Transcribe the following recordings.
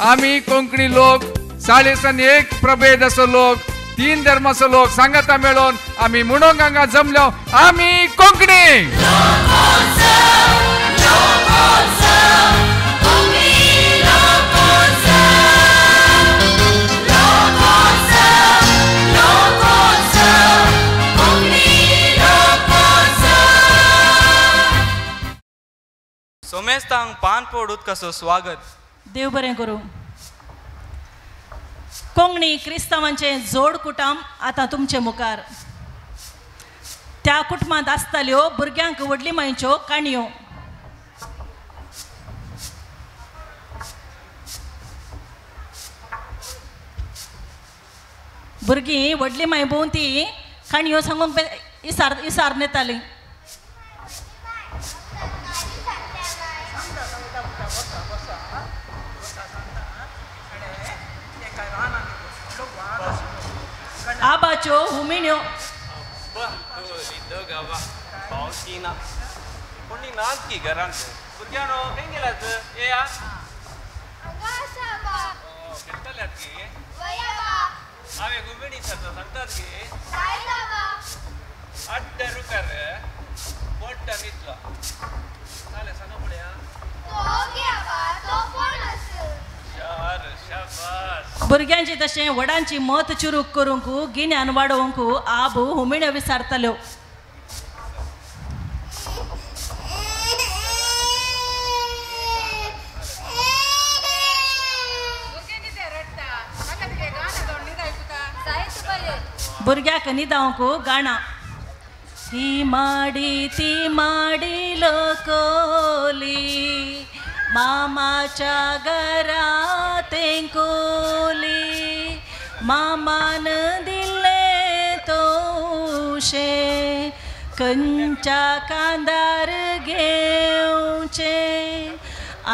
आमी कोंकणी लोक 41 प्रभेद असो लोक, 3 धर्माचो लोक सांगाता मेळोन आमी म्हणून हांगा जमलो. आमी कोंकणी. सोमेस्तांक पानपोड उदकाचो स्वागत. देव बरें करूं. कोंकणी क्रिस्तांवांचें जोड कुटाम आतां तुमचे मुखार. त्या कुटुंबांत आसताल्यो भुरग्यांक व्हडली मायच्यो काणयो. भुरगीं व्हडली माय भोंवन ती काणयो सांगूंक इसार इसार नेतालीं. आबाच्यो हुमिण्यो. भुरग्यांची तशें व्हडांची मत चुरूक करूंक गिन्यान वाडोवंक आब हुमिण्यो विसारताल्यो. भुरग्याक न्हिदावंक गाणां. ही माडी ती माडी लोकोली मामाच्या घरा तेंकोली मामान दिल्ले तोशे कंच्या कांदार घेवचे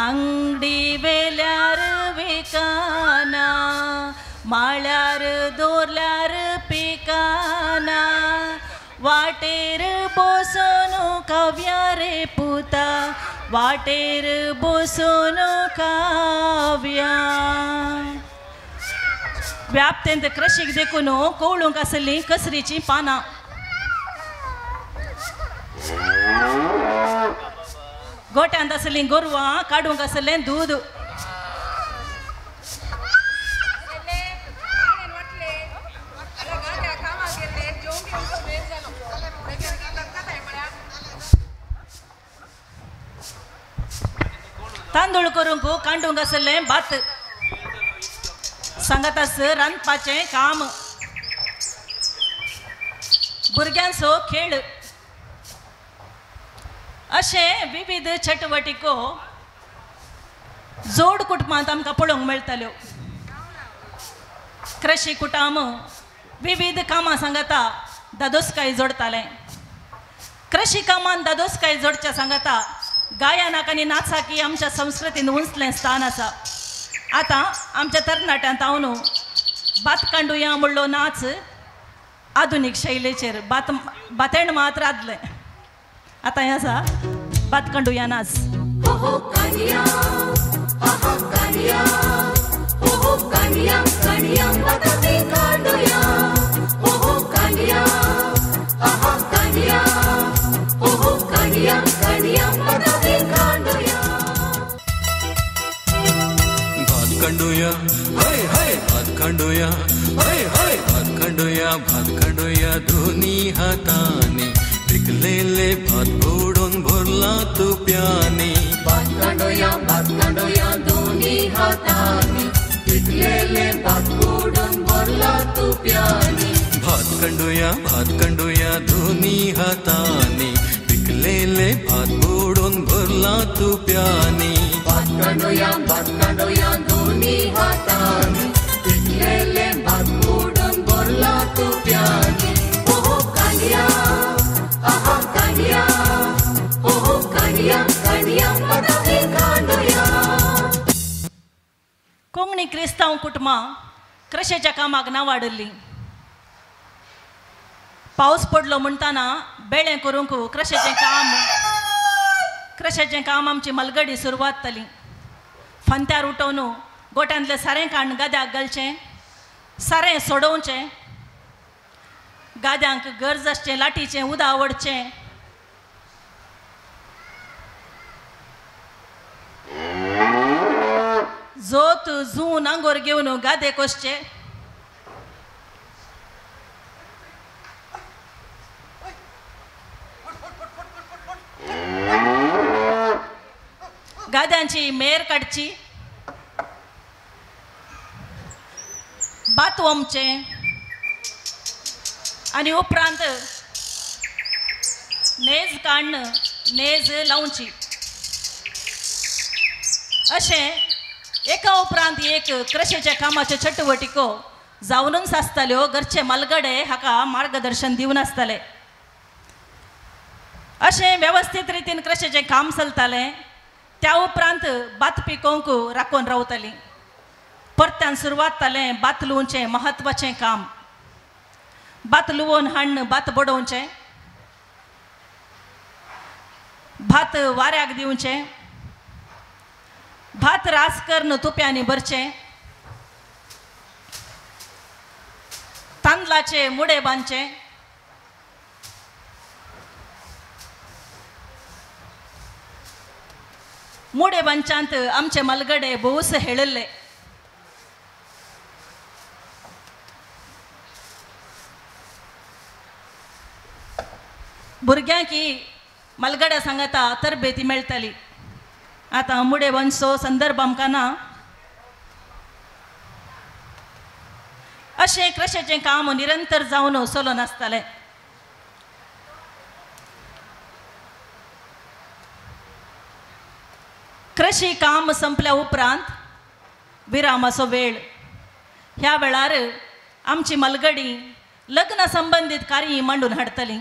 आंगडी वेल्यार विकाना माळ्यार दवरल्यार पिकाना वाटेर बसून काव्या रे पुता वाटेर बसून काव्या. व्याप्तेंत क्रशीक देखून कवळूंक आसलीं कसरीचीं पानां. गोट्यांत आसलीं गोरवां काडूंक आसलें दूद. तांदूळ करूंक कांडूंक आसलें भात. सांगातास रांदपाचें काम. भुरग्यांचो खेळ. अशें विविध चटवटिको जोड कुटुंबांत आमकां पळोवंक मेळटाल्यो. कृशी कुटाम विविध कामां सांगाता दादोसकाय जोडटालें. कृशी कामान दादोसकाय जोडच्या सांगाता गायनाक आनी नाचाकी आमच्या संस्कृतीन उंचलें स्थान आसा. आतां आमच्या तरणाट्यांत हांव भात कांडुया म्हणलो नाच आधुनीक शैलीचेर भात भातेण मात्र आदलें. आतां हें आसा भात कांडुया नाच. खंडोया हाय हाय भात खंडोया हाय हाय भात खंडोया भात खंडोया दोन्ही हाताने पिकलेले भात फोडून भरला तुप्याने भात खंडोया दोन्ही हाताने पिकलेले भात फोडून भरला तुप्याने भात खंडोया दोन्ही हाताने पिकलेले भात फोडून भरला तुप्याने भात खंडोया दोन्ही हाताने पिकलेले भात फोडून भरला तुप्याने. हो कांडिया आहा कांडिया हो कांडिया कांडिया पदावे कांडोया. कोंकणी क्रिस्तांव कुटुंबां क्रशेच्या कामाक ना वाडल्लीं. पावस पडलो म्हणटाना बेळें करूंक क्रशेचें काम आमची मलगडी सुरवात जाली. फांत्यार उठोवन गोट्यांतलें सारें काडून गाद्याक घालचें, सारें सोडोवचें, गाद्यांक गरज आसचें लाटीचें उदक ओडचें. जोत जू नांगोर घेवन गादे कोसचे. गाद्यांची मेर काडची, भात ओमचें आनी उपरांत नेज काडून नेज लावची. अशें एका उपरांत एक कृशीच्या कामाच्यो चटुवटिको जावनूच आसताल्यो. घरचे मालगडे हाका मार्गदर्शन दिवन आसताले. अशें वेवस्थीत रितीन कृशीचें काम चलतालें. त्या उपरांत भात पिकोवंक राखून रावतालीं. परत्यान सुरवात जालें भात लुवचें म्हत्वाचें काम. भात लुवोवन हाडून भात बडोवचें, भात वाऱ्याक दिवचें, भात रास करून तुप्यांनी भरचें, तांदळाचे मुडे बांदचे, मुडे बांदच्यांत आमचे मालगडे भोवस हेळिल्ले. भुरग्यांकी मालगड्या सांगता तरबेती मेळटाली. आतां मुडे बांदचो संदर्भ आमकां ना. अशें कृशीचें काम निरंतर जावन चलून आसतालें. कृशी काम संपल्या उपरांत विरामाचो वेळ. ह्या वेळार आमची मालगडी लग्न संबंदीत कार्य मांडून हाडटलीं.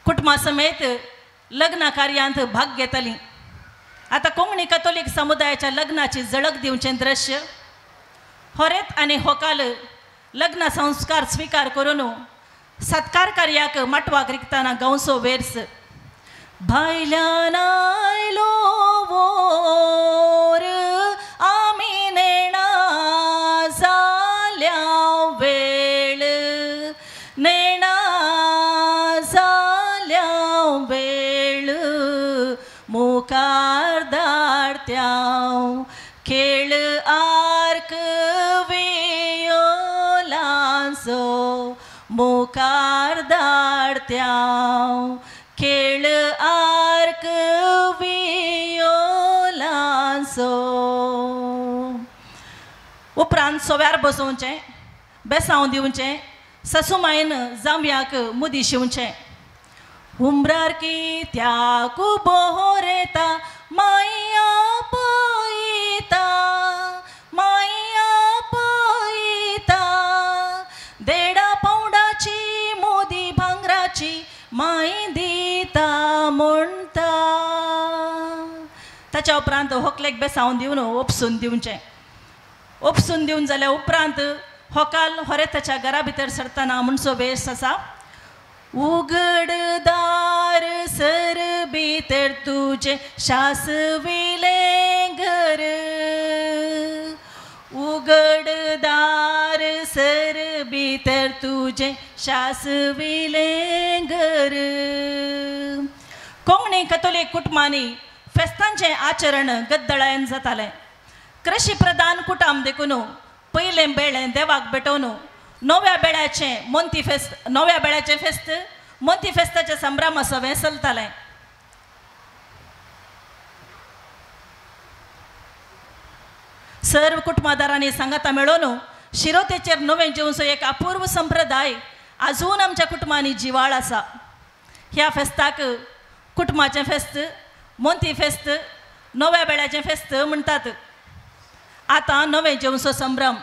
कुटुंबा समेत लग्न कार्यांत भाग घेतलीं. आतां कोंकणी कथोलीक समुदायाच्या लग्नाची झळक दिवचें दृश्य. होरेत आनी होकाल लग्न संस्कार स्विकार करून सत्कार कार्याक माटवाक रिगतना गांवचो वेर्स. भायल्यान आयलो वोर आमी नेणा जाल्या वेळ, नेणा जाल्या वेळ, मुखार धाडत्याव खेळ आर्क वियोलांचो, मुखार धाडत्याव खेळ आर्क वियोलांचो. उपरांत सोव्यार बसोवचें, बेसांव दिवचें, ससुमायन जांवयाक मुदी शिंवचें. उम्रार कित्याक बोरेता माया पळयता, माया पळयता, देडा पावंडाची मोदी भांगराची माय दिता म्हणटा. ताच्या उपरांत होकलेक बेसावन दिवन ओपसून दिवचें. ओपसून दिवन जाल्या उपरांत होकाल होरेताच्या घरा भितर सरतना म्हणचो वेस आसा. उघडदार सर भितर तुजें शासविलें घर, उघडदार सर भितर तुजें शासविलें घर. कोंकणी कथोलीक कुटुंबांनी फेस्तांचें आचरण गद्दळायन जातालें. कृशी प्रधान कुटुंब देखून पयलें बेळें देवाक भेटोवन नव्या बेळ्याचें मोंती फेस्त, नव्या बेळ्याचें फेस्त मोंती फेस्ताचें संभ्रम सवें चलतालें. सर्व कुटुंबादारांनी सांगाता मेळोवन शिरोतेचेर नवें जेवचो एक अपूर्व संप्रदाय आजून आमच्या कुटुंबांनी जिवाळ आसा. ह्या फेस्ताक कुटुंबाचें फेस्त, मोंती फेस्त, नव्या बेळ्याचें फेस्त म्हणटात. आतां नवें जेवचो संभ्रम.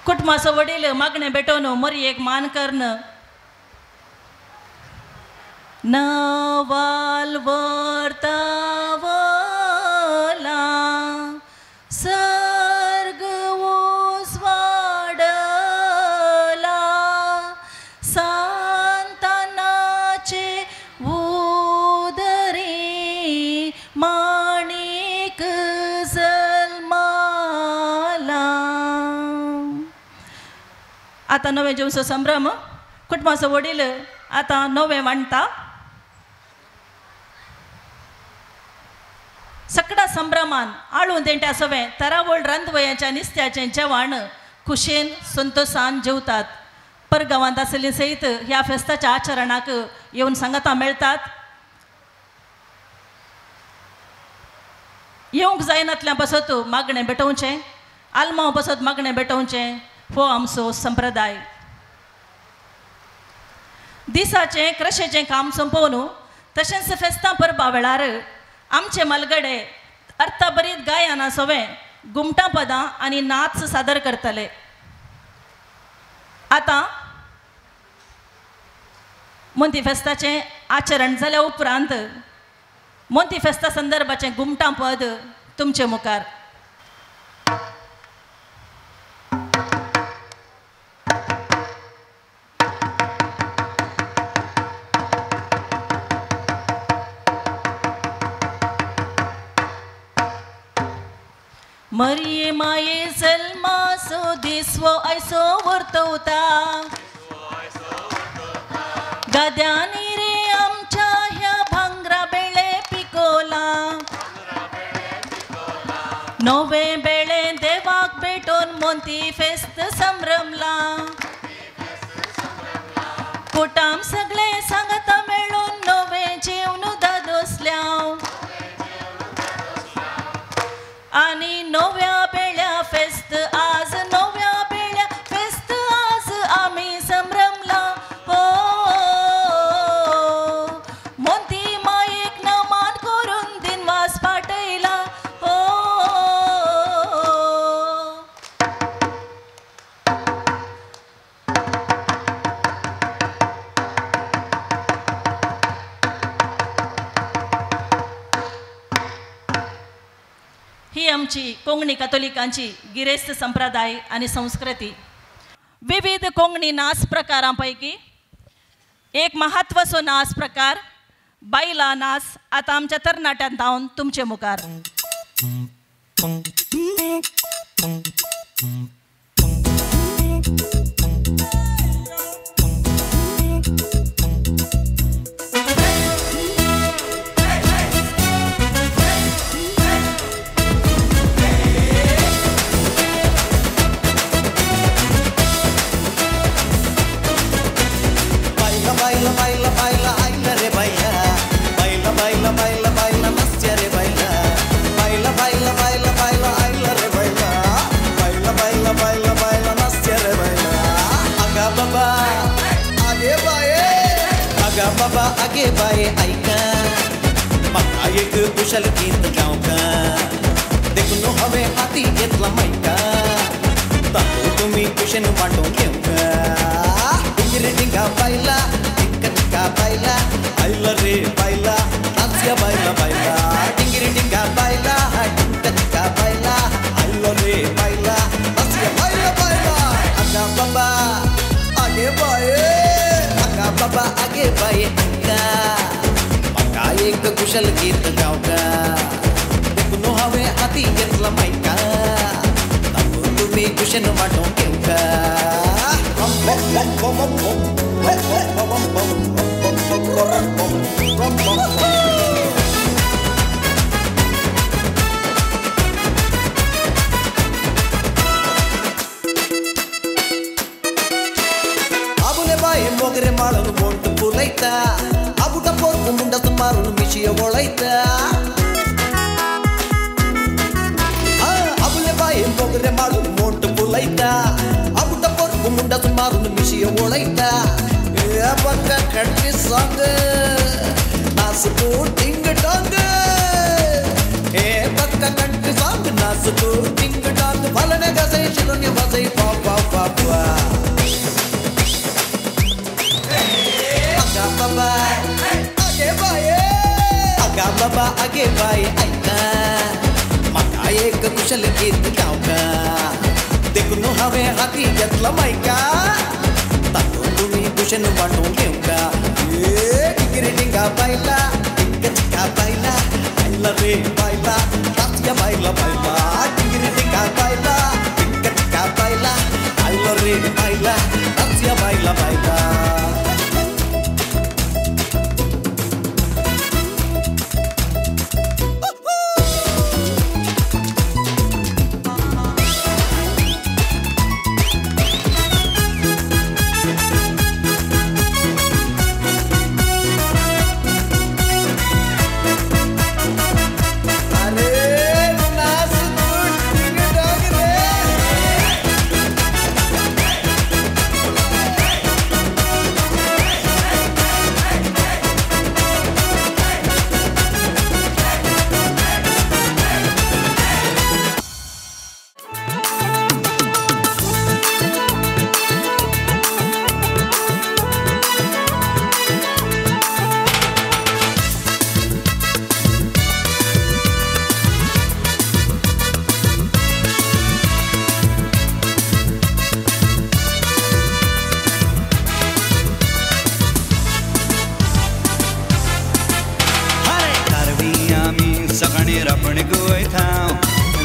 कुटुंबाचो वडील मागणें भेटोवन मोरयेक मान करून नवाल व्हरता वला सर्ग उजवाडयता, आतां नवें जेवचो संभ्रम कुटुंबाचो वडील आतां नवें वांटता. सगळ्या संभ्रमान आळून देंट्या सवें तरावळ रांदवयाच्या निस्त्याचें जेवण खुशेन संतोसान जेवतात. परगांवांत आसली सयत ह्या फेस्ताच्या आचरणाक येवन सांगातां मेळटात. येवंक जायनातल्या बसत मागणें भेटोवचें, आल्मांव बसत मागणें भेटोवचें, हो आमचो संप्रदाय. दिसाचें क्रशेचें काम सोंपोवन तशेंच फेस्तां परबा वेळार आमचे मलगडे अर्थाभरीत गायना सवें घुमटां पदां आनी नाच सादर करतले. आतां मोंती फेस्ताचें आचरण जाल्या उपरांत मोंती फेस्ता संदर्भाचें घुमटां पद तुमचे मुखार. मरिये माये जल्मासो दिसवो आयसो वर्तवता, गाद्यांनी रे आमच्या ह्या भांगरा बेळे पिकोला, नवे बेळे देवाक भेटून मोंती फेस्त संभ्रमला, कुटाम सगळे सांगता मेळून नवे जेवण दादोसल्या आनी नव्या बेळ्या फेस्त आज, नव्या बेळ्या फेस्त आज आमी संभ्रमला. हो मोंती मायेक नमान करून दिनवास पाटयला. हो ही आमची कोंकणी कथोलिकांची गिरेस्त संप्रदाय आनी संस्कृती. विविध कोंकणी नाच प्रकारां पैकी एक महत्वाचो नाच प्रकार बायलां नाच आतां आमच्या तरणाट्यां धांवन तुमचे मुखार. आगे बाये आयका म्हाका एक कुशल गीत गावका, देखून हांवें हाती घेतला मायका, तातूंत तुमी कुशेन वांटून घेवका. डिंगिरे डिंगा बायला टिंका टिंका बायला आयला रे बायला नाचया बायला बायला, डिंगिरे डिंगा बायला टिंका टिंका बायला आयला रे बायला नाचया बायला बायला. आगा बाबा आगे बाये, आगा बाबा आगे बाये आयका म्हाका एक कुशल गीत गावका, देखून हांवें हाती घेतला मायका, तातूंत तुमी कुशेन वांटून घेवका. आबुले बाये मोगरे माळून बोंट पुलयता, आबुटा पोरकू मुंडास मारून मिशियो वळयता. आबुले बाये मोगरे माळून बोंट पुलयता, आबुटा पोरकू मुंडास मारून मिशियो वळयता. पक्का कंट्री सॉंग नाचतो टिंग टॉंग, हे पक्का कंट्री सॉंग नाचतो टिंग टॉंग, फलने गसई शिलोनी वसई पा पा पा पा. अगा बाबा आगे बाये, अगा बाबा आगे बाये आयका म्हाका एक कुशल गीत गावका, देखून हांवें हाती घेतला मायका, तातूंत तुमी कुशेन वांटून घेवका. डिंगिरे डिंगा बायला टिंका टिंका बायला आयला रे बायला नाचया बायला बायला, डिंगिरे डिंगा बायला टिंका टिंका बायला आयला रे बायला नाचया बायला बायला.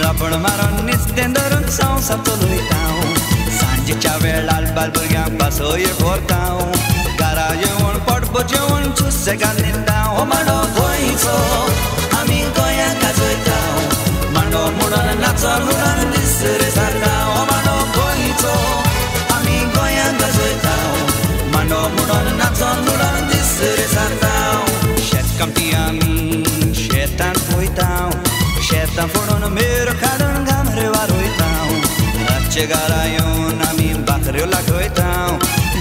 रापण मारून निस्तें धरून संवसार चलयता. सांजेच्या वेळार बाल भुरग्यांक पासय व्हरता. घरा येवन पोटभर जेवण सुसेगाद न्हिदता. हो मांडो गोंयचो आमी गोंयांक गाजयता. मांडो म्हणून नाचोन म्हणून दीस रे सारता. हो मांडो गोंयचो आमी गोंयांक गाजयता. मांडो म्हणून नाचोन म्हणून दीस रे सारता. शेतकामती आमी शेतांत वयता. शेतां फोडून मेरो काडून गामरे वारयता. रातचे घरा येवन आमी भाकऱ्यो लागयता.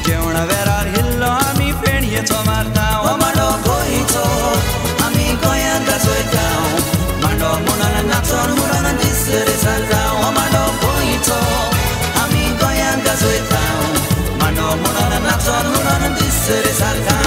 जेवणा वेळार हिल्लो आमी फेणयेचो मारता. हो मांडो गोंयचो आमी गोंयांक गाजयता. मांडो म्हणून नाचोन म्हणून दीस रे सारता. हो मांडो गोंयचो आमी गोंयांक गाजयता. मांडो म्हणून नाचोन म्हणून दीस रे सारता.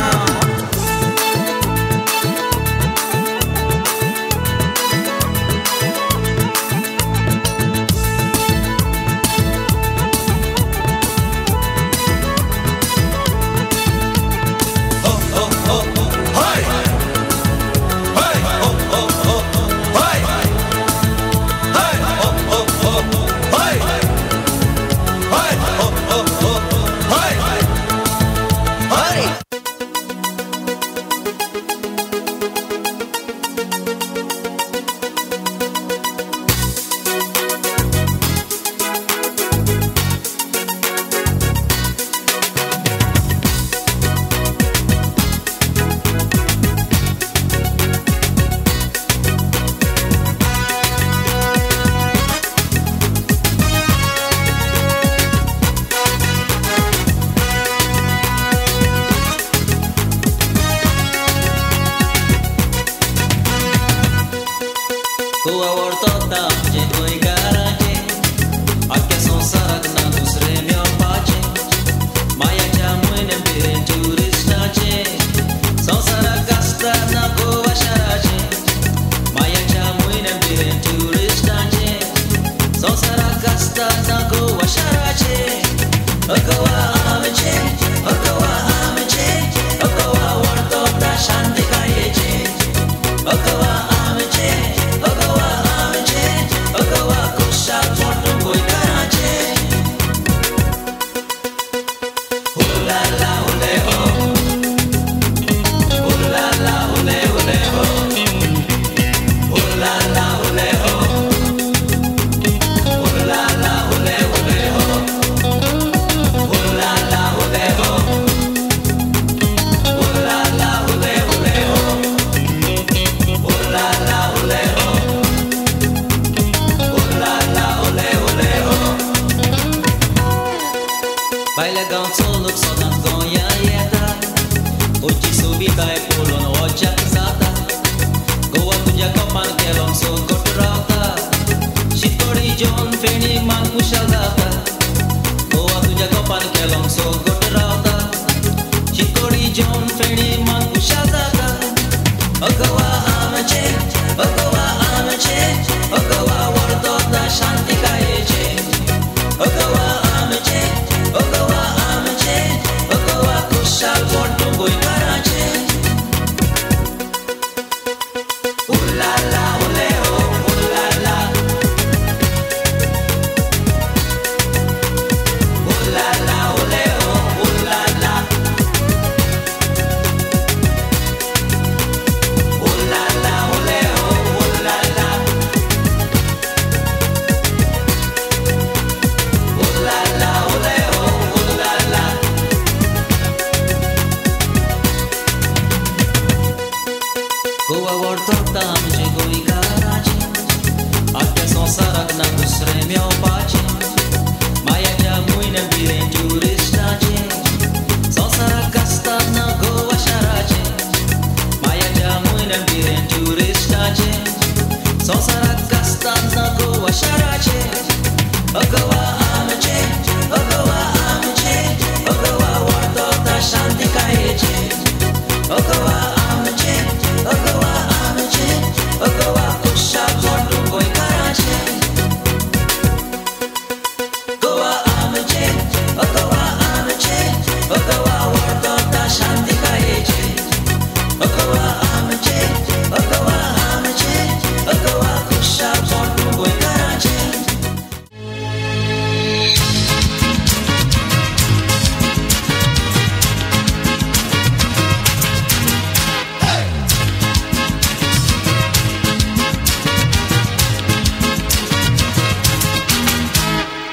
La la, ole, oh, संवसाराक गाजता गोवा शाराचें ओ गोवा आमचें ओ गोवा आमचें ओ गोवा वर्तता शांतिकायेचें ओ गोवा आमचें ओ गोवा आमचें ओ गोवा खुशालपण गोंयकारांचें गोवा आमचें ओ गोवा आमचें ओ गोवा वर्तता शांतिकायेचें ओ गोवा आमचें ओ गोवा आमचें ओ गोवा खुशालपण गोंयकारांचें.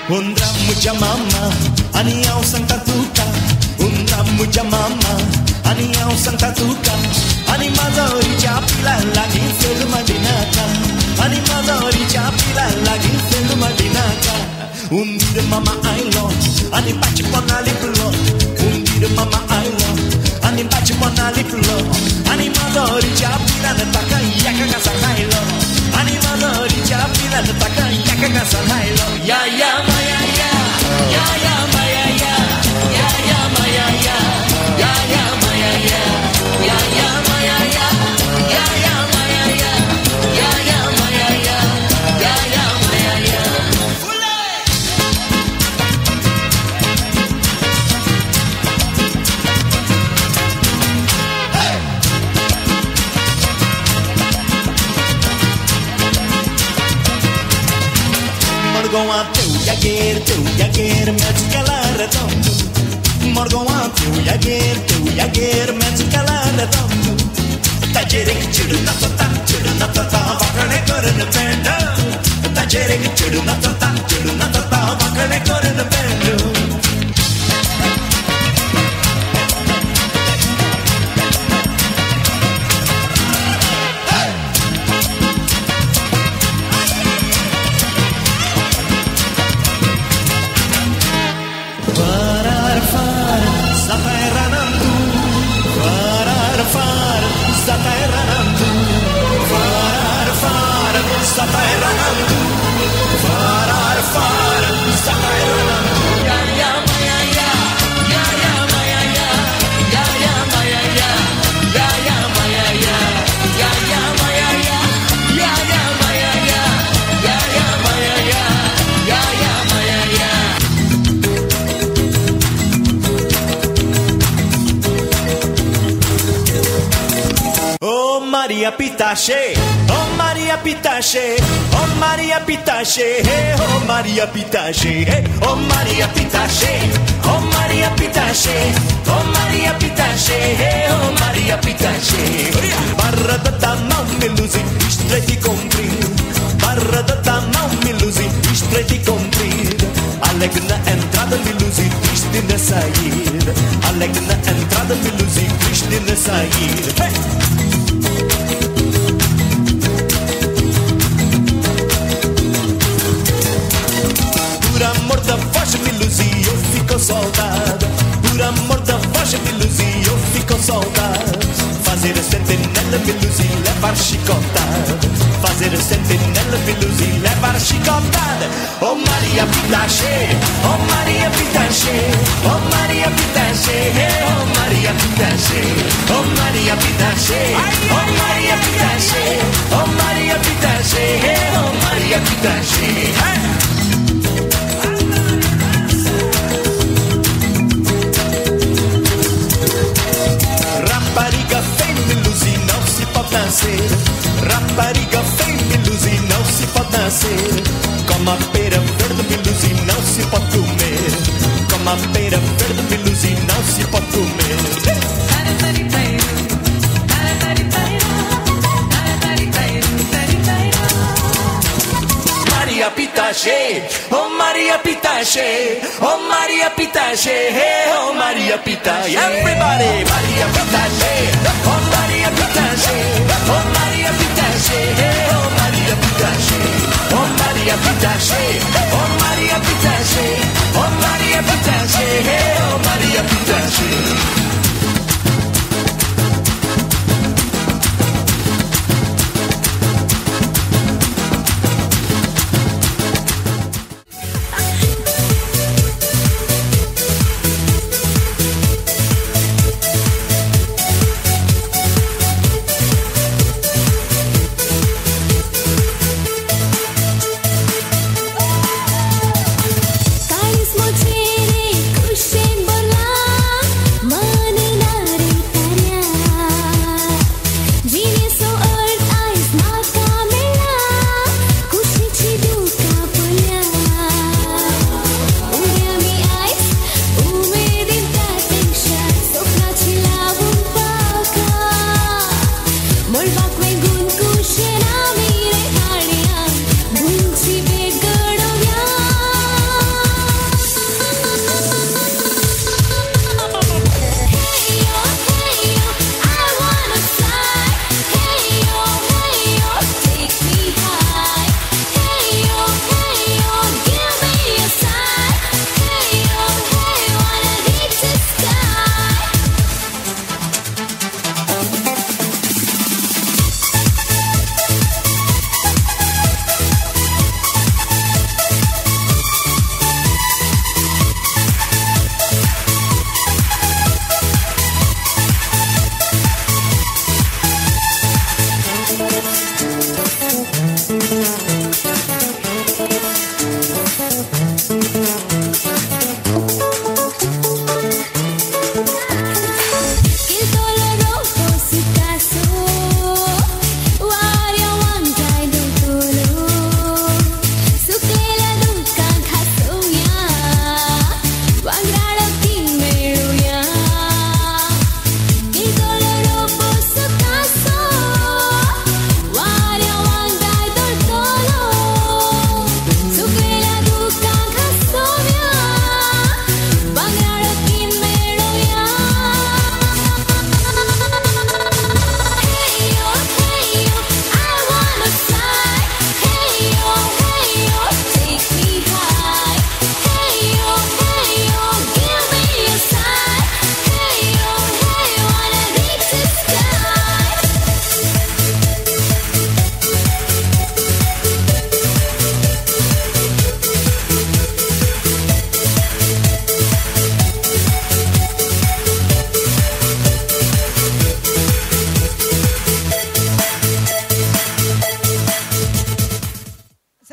हुंदरा म्हज्या मामा आनी हांव सांगता तुका, हुंदरा म्हज्या मामा आनी हांव सांगता तुका, आनी माजोरीच्या पिला लागीं सेल मडिनाका, आनी माजोरीच्या पिला लागीं सेल मडिनाका. हुंदीर मामा आयलो आनी पांच पोना लिपलो, हुंदीर मामा आयलो आनी पांच पोना लिपलो, आनी माजोरीच्या पिलान ताका एका घासा खायलो, आनी माजोरीच्या पिलान ताका एका घासा खायलो. या या माया या या या माया या या या माया या या या माया या या या माया या या या माया या या या माया या या या माया या. मडगांवां तेवयागेर मॅच केला रे तंबू, मडगांवां तेवयागेर मॅच केला रे तंबू, ताचेर एक चेडूं नाचता चेडूं नाचता वांकणें करून पेंड, ताचेर एक चेडूं नाचता चेडूं नाचता वांकणें करून पेंड. Maria Pitache, oh Maria Pitache, oh Maria Pitache, oh Maria Pitache, oh Maria Pitache, oh Maria Pitache, oh Maria Pitache, oh Maria Pitache. Barra da mão me luzi, estreita e comprida. Barra da mão me luzi, estreita e comprida. Alegre na entrada me luzi, triste na saída. Alegre na entrada me luzi, triste na saída. Hey! Por amor da voz me luzi, eu fico soldado. Por amor da voz me luzi, eu fico soldado. Fazer a sentinela me luzi, levar chicotada. Fazer a sentinela me luzi, levar chicotada. Oh Maria Pitache, oh Maria Pitache, oh Maria Pitache, oh Maria Pitache, oh Maria Pitache, oh Maria Pitache, oh Maria Pitache, oh Maria Pitache. Rapariga feia me luzi, não se pode nascer. Rapariga feia me luzi, não se pode nascer. Como a pera verde me luzi, não se pode comer. Como a pera verde me luzi, não se pode comer. Maria Pitache, oh Maria Pitache, oh Maria Pitache, oh Maria Pitache. Everybody, Maria Pitache, oh Maria Pitache, oh Maria Pitache, oh Maria Pitache, oh Maria Pitache, oh Maria Pitache, oh Maria Pitache, oh Maria Pitache.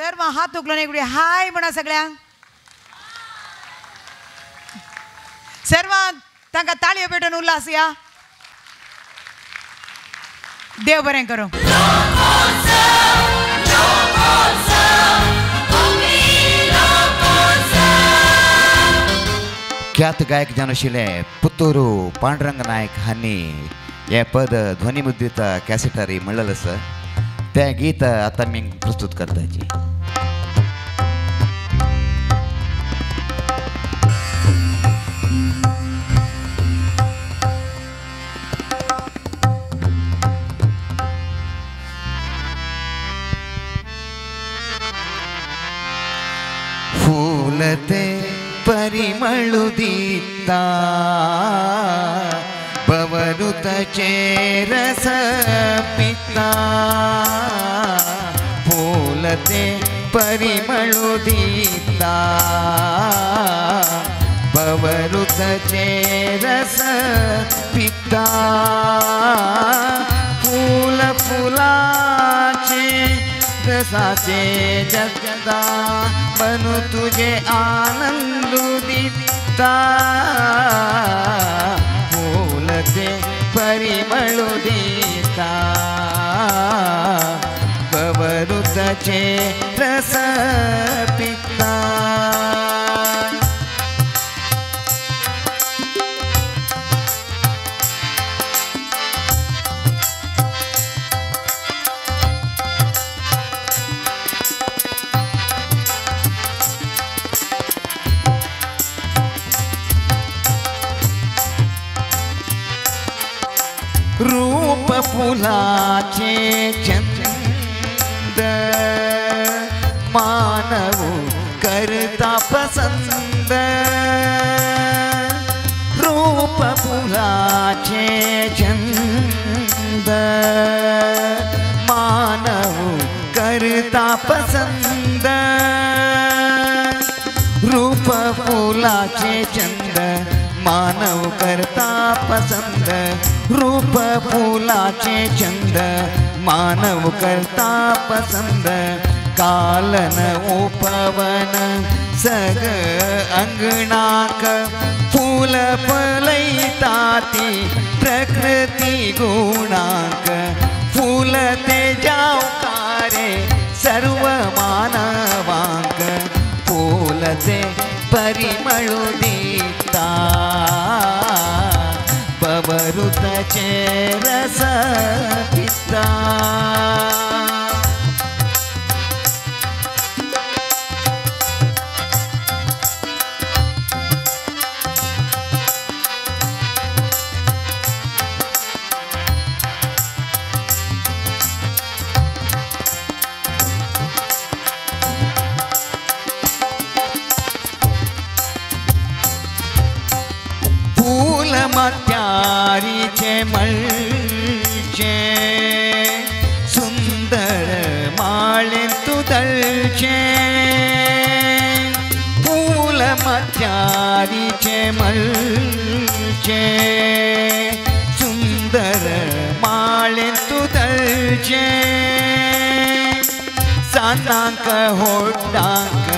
सर्व हात उखलून एक हाय म्हणा सगळ्यांक. सर्वांक तांकां ताळयो पेटोवन उल्हास या. देव बरें करूं. ख्यात गायक जावन आशिल्ले पुत्तूरू पांडुरंग नायक हांणी हें पद ध्वनिमुद्रित कॅसेटारी म्हणलेलें आसा. तें गीत आतां आमी प्रस्तुत करताची. फूलते परिमळु दिता पवनुतचे रस पिता. फूलते परिमळु दिता पवनुतचे रस पिता. फूल फुलाचे रसाचे जगदा मनु तुझे आनंद दिता. फूलते परिमळु दिता पवनुतचे रस पिता. रूप फुलाचे चंद मानव करता पसंद. रूप फुलाचे चंद मानव करता पसंद. रूप फुलाचे चंद मानव करता पसंद. रूप फुलाचे चंद मानव करता पसंद. कालन उपवन सग अंगणाक फूल फलयता ती प्रकृती गुणाक. फूल ते जावकारे सर्व मानवांक. फूल ते परिमळु दिता पवनुतचे रस पिता. मत्यारीचे मळचे सुंदर माळेंत तुदळचे. फूल मत्यारीचे मळचे सुंदर माळेंत तुदळचे. सानांक होड्डांक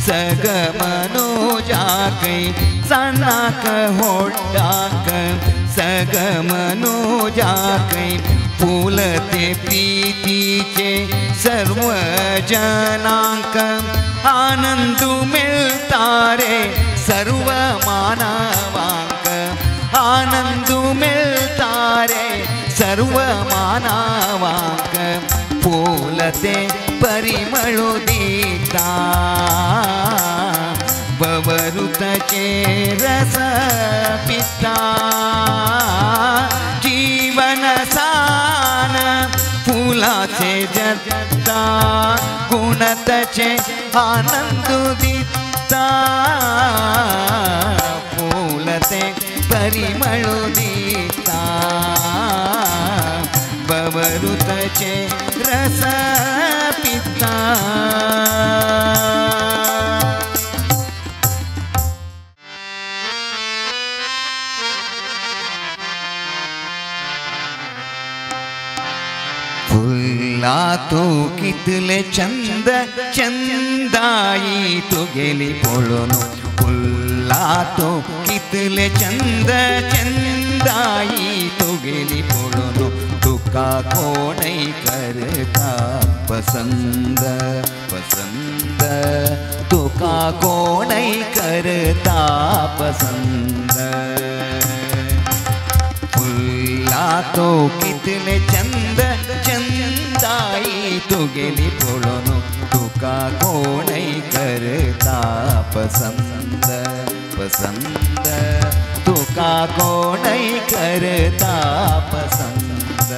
सग मनुजाकय. सानाक होड्डाक सग मनुजाकय. फूल ते प्रीतीचे सर्व जनांक आनंद मेळता रे सर्व मानवांक. आनंद मेळता रे सर्व मानवांक. फूल ते परिमळु दिता पवनुतचे रस पिता. जीवन सान फुलाचे जगता गुणतचे आनंद दिता. फूल ते परिमळु दिता पवनुतचे रस पिता. फुला तू कितली कितले चंद चंदाई तुगेली पळोवन फुल्ला तो कितले चंद चंदाई तुगेली पळोवन तुका कोणय करता पसंद पसंद तुका कोणय करता पसंद फुल्ला तो कितले चंद चंदाई तुगेली पळोवन तुका कोणय करता पसंद पसंद तुका कोणय करता पसंद.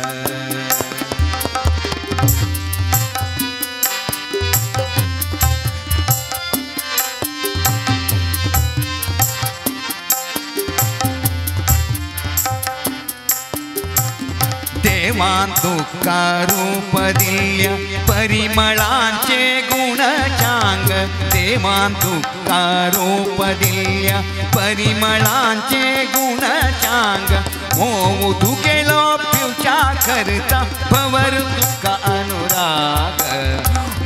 देवान तुका रूप दिल्या परिमळांचे गुण चांग देवान तुका रूप दिल्या परिमळांचे गुण चांग मोव तुगेलो पिवच्या करता भवर तुका अनुराग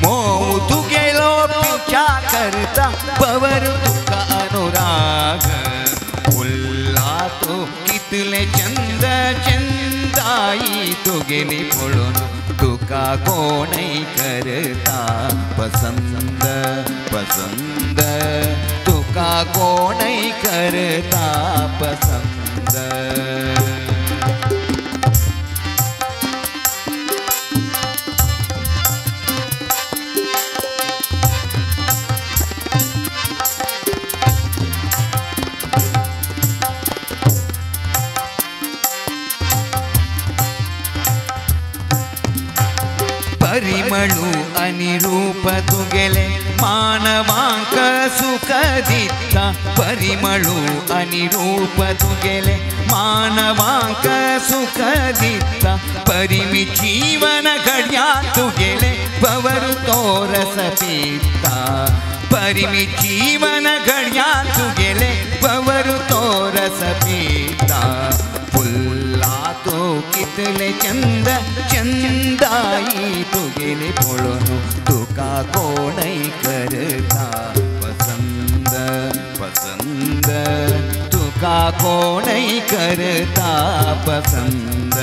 मोव तुगेलो पिवच्या करता भवर तुका अनुराग फुल्ला तो कितले चंद चंदाई तुगेली पळोवन तुका कोणय करता पसंद पसंद तुका कोणय करता पसंद. परिमळू आणि रूप तुगेले मानवांक सुख दिता परिमळू आणि रूप तुगेले मानवांक सुख दिता परिमी जीवन घड्या तुगेले भवर तो रस पिता परिमी जीवन घड्या तुगेले भवर तो रस पिता फुल्ला तो कितले चंद चंदाई तुगेले पळोवन तुका कोणय करता पसंद पसंद तुका कोणय करता पसंद.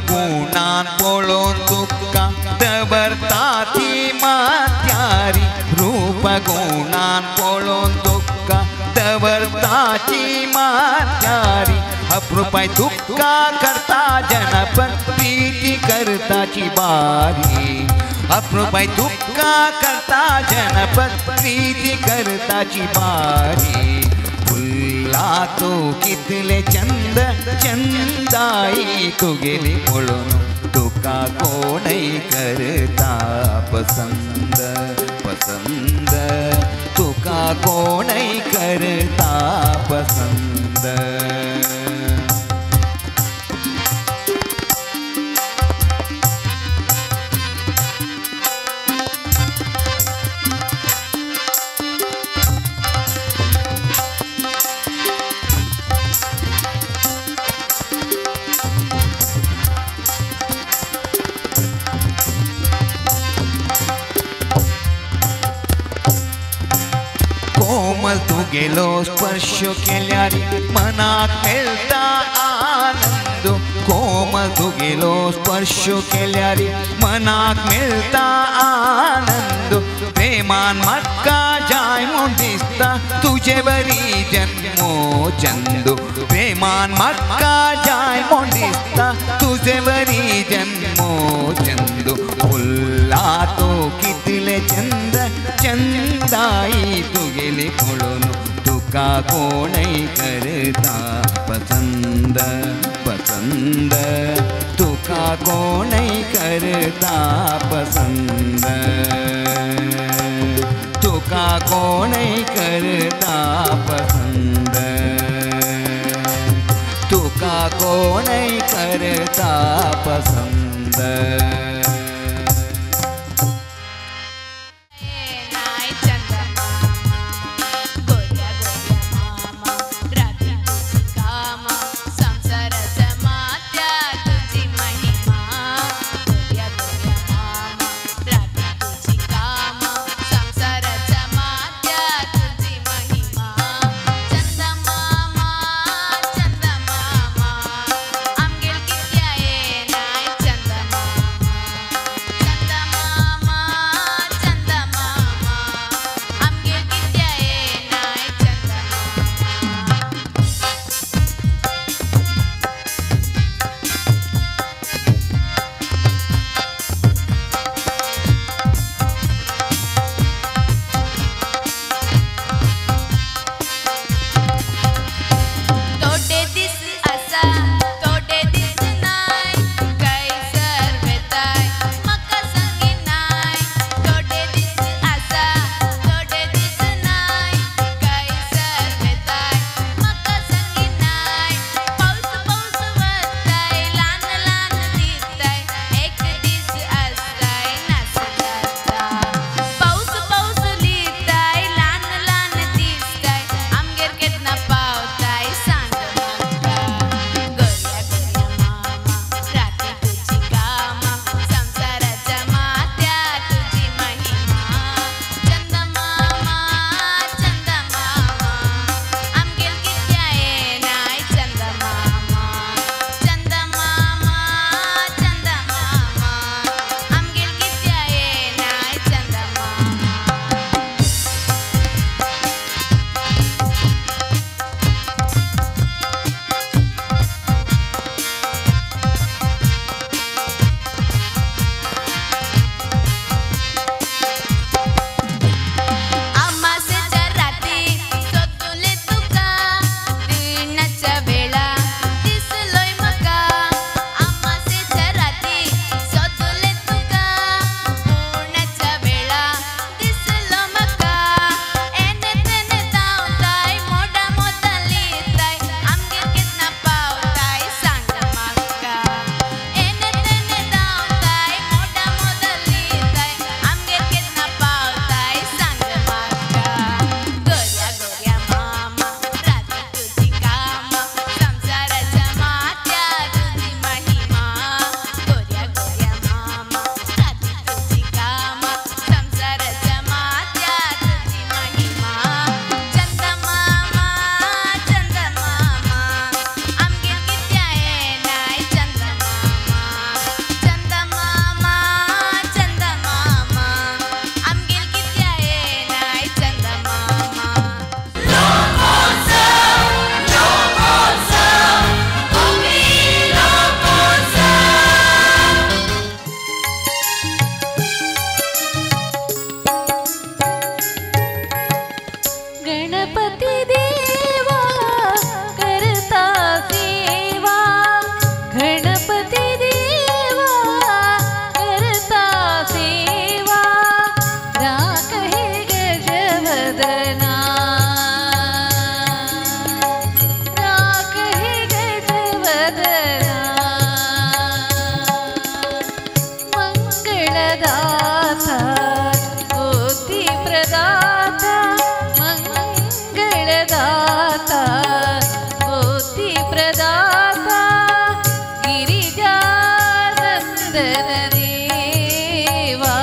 गुणान पळोवन तुका दवरता ती माथ्यारी रूप गुणान पळोवन तुका दवरता ती माथ्यारी अप्रुपाय तुका करता जनपद प्रीती करताची बारी अप्रुपाय तुका करता जनपद प्रीती करताची बारी फुल्ला तो कितले चंद चंदाई तुगेली पळोवन तुका कोणय करता पसंद पसंद तुका कोणय करता पसंद. कोमल तुगेलो स्पर्श केल्यार मनाक मेळटा आनंद कोमल तुगेलो स्पर्श केल्यार मनाक मेळटा आनंद प्रेमान म्हाका जाय म्हूण दिसता तुजे बरी जन्मो चंदू प्रेमान म्हाका जाय म्हूण दिसता तुजे बरी जन्मो चंदू फुल्ला तो कितले चंद चंदाई तुगेली पळोवन तुका कोणय करता पसंद पसंद तुका कोणय करता पसंद. तुका कोणय करता पसंद तुका कोणय करता पसंद. देवा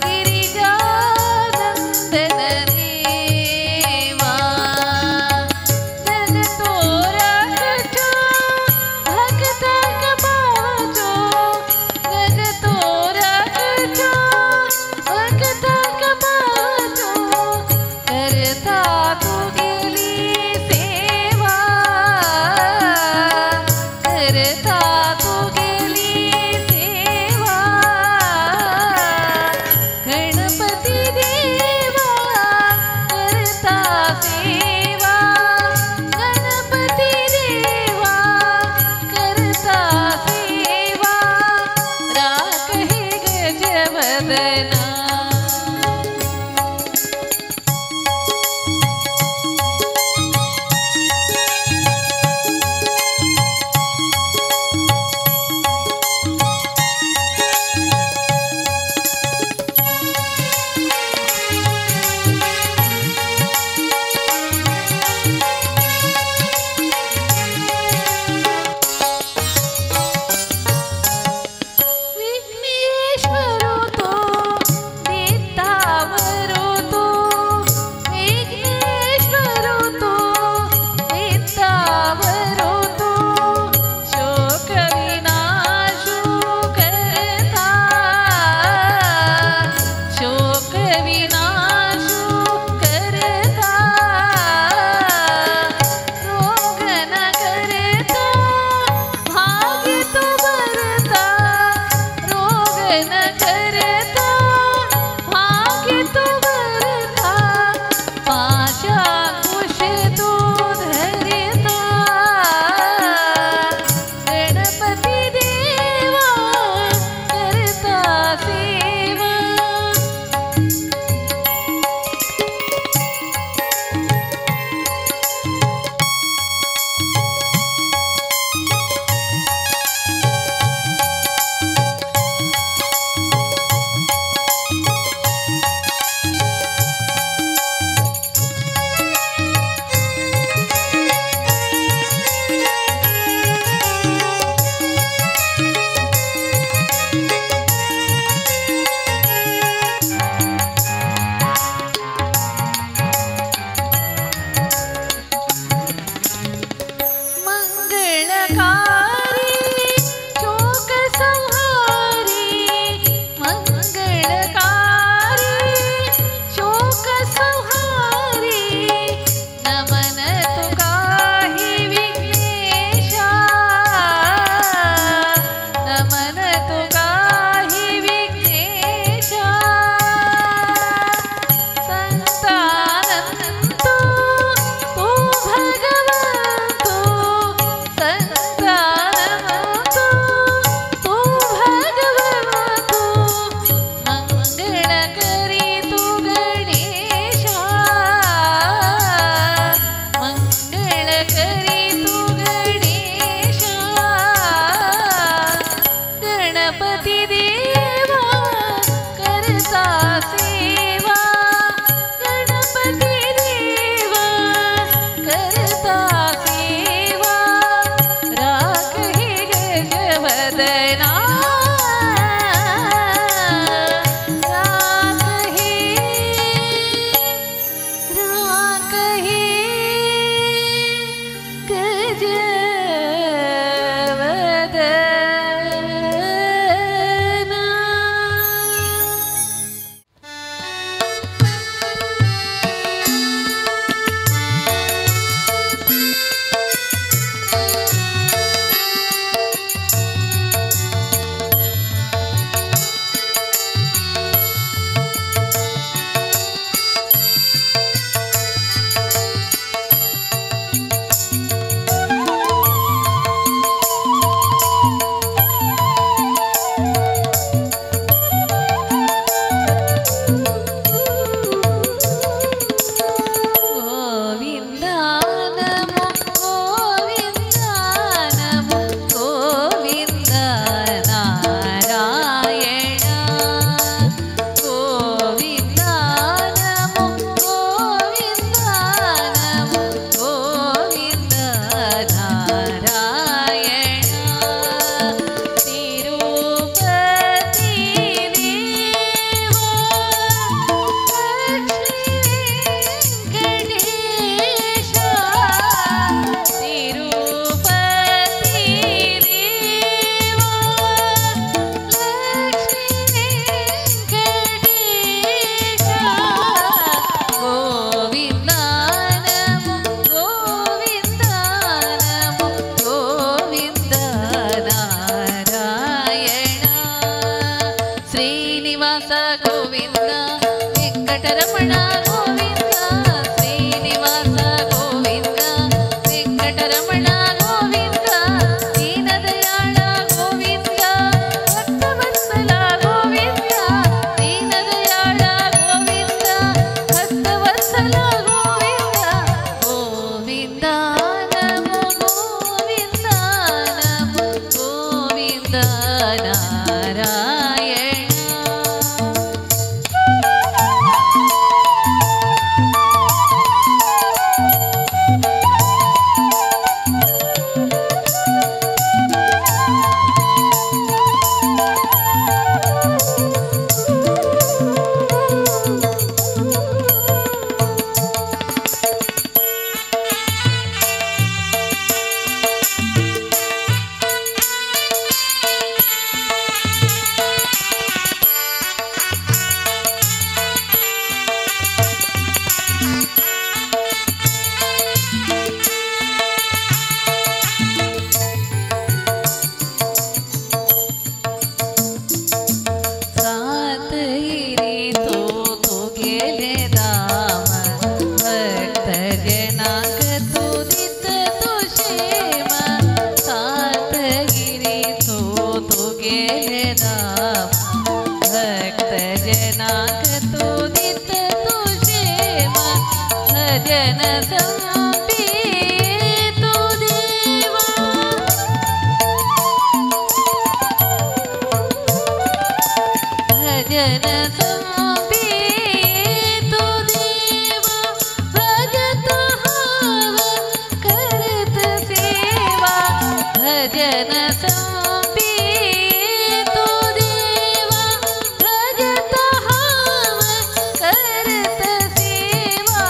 गिरिजानंदन। भजन संपीतो देवा भजन संपीतो देवा भजत हाव करत सेवा भजन संपीतो देवा भजत हाव करत सेवा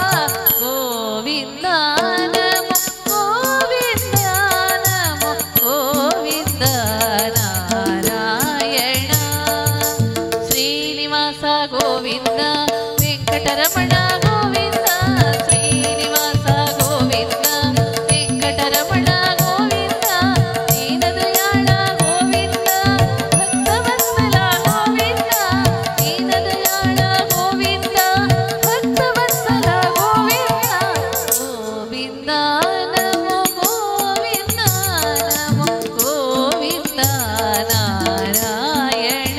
गोविंदा नमो गोविंदा नमो गोविंदा नारायण श्रीनिवास गोविंद वेंकटरमण गोविंद श्रीनिवास गोविंद वेंकटरमण गोविंद दीनदयाळ गोविंद भक्तवत्सल गोविंद दीनदयाळ गोविंद भक्तवत्सल गोविंद गोविंद नमो गोविंद नमो गोविंद नारायण.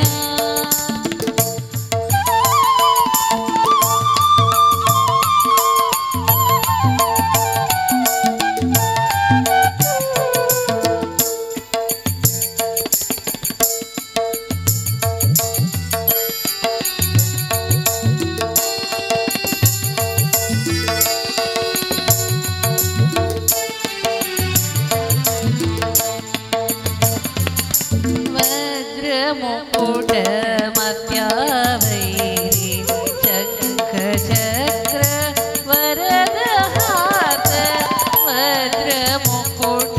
वज्रमुकुट मत्यावैरी शंख चक्र वरद हात वज्रमुकुट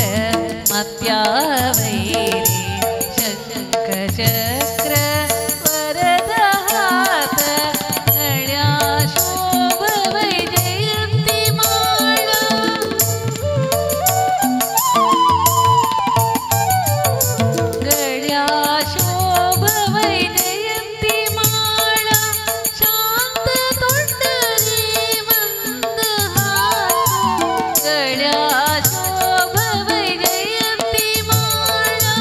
मत्यावैरी शंख चक्र वरद हात गळ्या शोभ वैजयंती माळा गळ्या शोभ वैजयंती माळा शांत तोंडरी मंदहास गळ्या शोभ वैजयंती माळा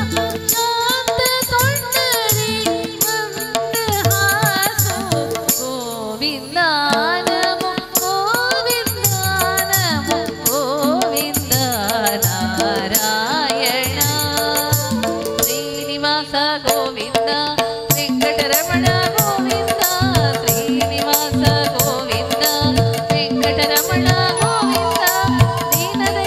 शांत तोंडरी मंदहास गोविंदा नमो गोविंदा नमो गोविंद नारायण श्रीनिवास गोविंद वेंकटरमण गोविंद श्रीनिवास गोविंद वेंकटरमण गोविंद दीनदयाळ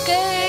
ವೆಂಕಟರಮಣ.